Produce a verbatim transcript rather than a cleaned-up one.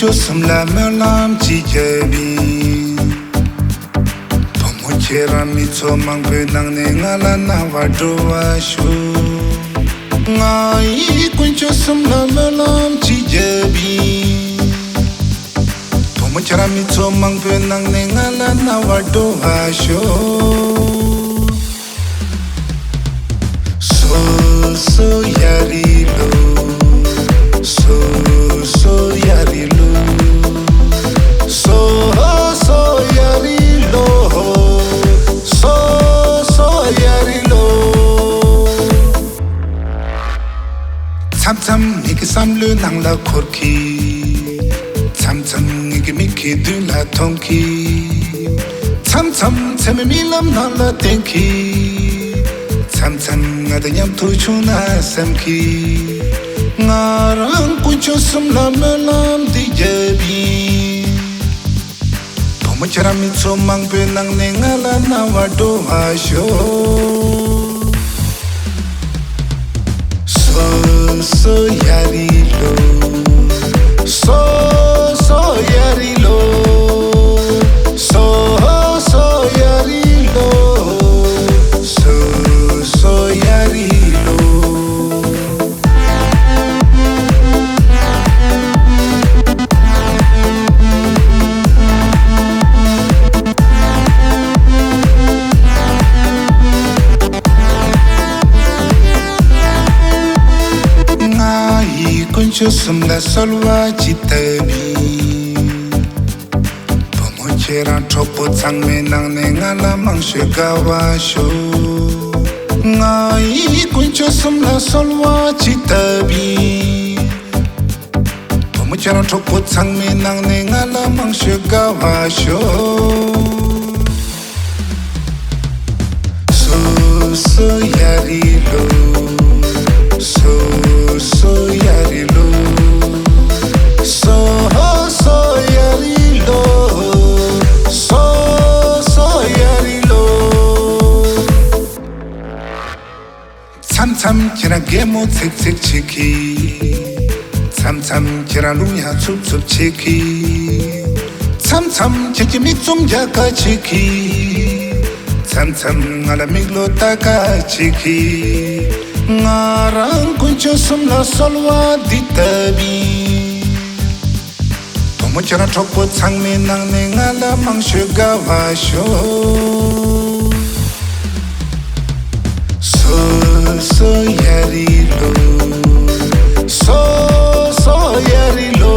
ཆོས་གསུམ་ལ་སྨོན་ལམ་ཅིག་བརྒྱབ་ཡིན། བུ་མོ་ཁྱེད་རང་མི་ཚོགས་མང་པོའི་ནང་ནས་ང་ལ་རྣ་བར་འགྲོ་བ་ཤོག་ང་ཡི་དཀོན་མཆོག་གསུམ་ལ་སྨོན་ལམ་ཅིག་བརྒྱབ་ཡིན། བུ་མོ་ཁྱེད་རང་མི་ཚོགས་མང་པོའི་ནང་ནས་ང་ལ་རྣ་བར་འགྲོ་བ་ཤོག་སོ་སོ་ཡ་རི་ལོ། སོ་སོ་ཡ་རི་ལོ། སོ་སོ་ཡ་རི་ལོ། སོ་སོ་ཡ་རི་ལོ། མཚམས་མཚམས་ངེད་ཀྱི་བསམ་བློའི་ནང་ལ་འཁོར་གི། མཚམས་མཚམས་ངེད་ཀྱི་མིག་གི་མདུན་ལ་མཐོང་གི། མཚམས་མཚམས་མཚན་མོའི་རྨི་ལམ་ནང་ལ་བསྟན་གི། མཚམས་མཚམས་ང་དང་མཉམ་དུ་བྱུང་ན་བསམ་གི། ང་རང་དཀོན་མཆོག་གསུམ་ལ་སྨོན་ལམ་འདི་བརྒྱབ་ཡིན། བུ་མོ་ཁྱེད་རང་མི་ཚོགས་མང་པོའི་ནང་ནས་ང་ལ་རྣ་བར་འགྲོ་བ་ཤོག་སོ་སོ་ཡ་རི་ལོ། སོ་སོ་ཡ་རི་ལོ། སོ་སོ་ཡ་རི་ལོ། སོ་སོ་ཡ་རི་ལོ། ང་ཡི་དཀོན་མཆོག་གསུམ་ལ་གསོལ་བ་ཅིག་བཏབ་ཡིན། བུ་མོ་ཁྱེད་རང་གྲོགས་པོ་ཚང་མའི་ནང་ནས་ང་ལ་མང་ཤོས་དགའ་བ་ཤོག་ང་ཡི་དཀོན་མཆོག་གསུམ་ལ་གསོལ་བ་ཅིག་བཏབ་ཡིན། བུ་མོ་ཁྱེད་རང་གྲོགས་པོ་ཚང་མའི་ནང་ནས་ང་ལ་མང་ཤོས་དགའ་བ་ཤོག་སོ་སོ་ཡ་རི་ལོ། སོ་སོ་ཡ་རི་ལོ། སོ་སོ་ཡ་རི་ལོ། སོ་སོ་ཡ་རི་ལོ། མཚམས་མཚམས་ཁྱེད་རང་གད་མོ་ཚིག་ཚིག་བྱེད་ཀྱི། མཚམས་མཚམས་ཁྱེད་རང་རླུང་ཡང་འཚུབ་འཚུབ་བྱེད་ཀྱི། མཚམས་མཚམས་ཁྱེད་ཀྱི་མིག་བཙུམ་རྒྱག་ག་བྱེད་ཀྱི། མཚམས་མཚམས་ང་ལ་མིག་ལོག་ལྟ་ག་བྱེད་ཀྱི། ང་རང་དཀོན་མཆོག་གསུམ་ལ་གསོལ་བ་འདི་བཏབ་ཡིན། བུ་མོ་ཁྱེད་རང་གྲོགས་པོ་ཚང་མའི་ནང་ནས་ང་ལ་མང་ཤོས་དགའ་བ་ཤོག་སོ་སོ་ཡ་རི་ལོ། སོ་སོ་ཡ་རི་ལོ།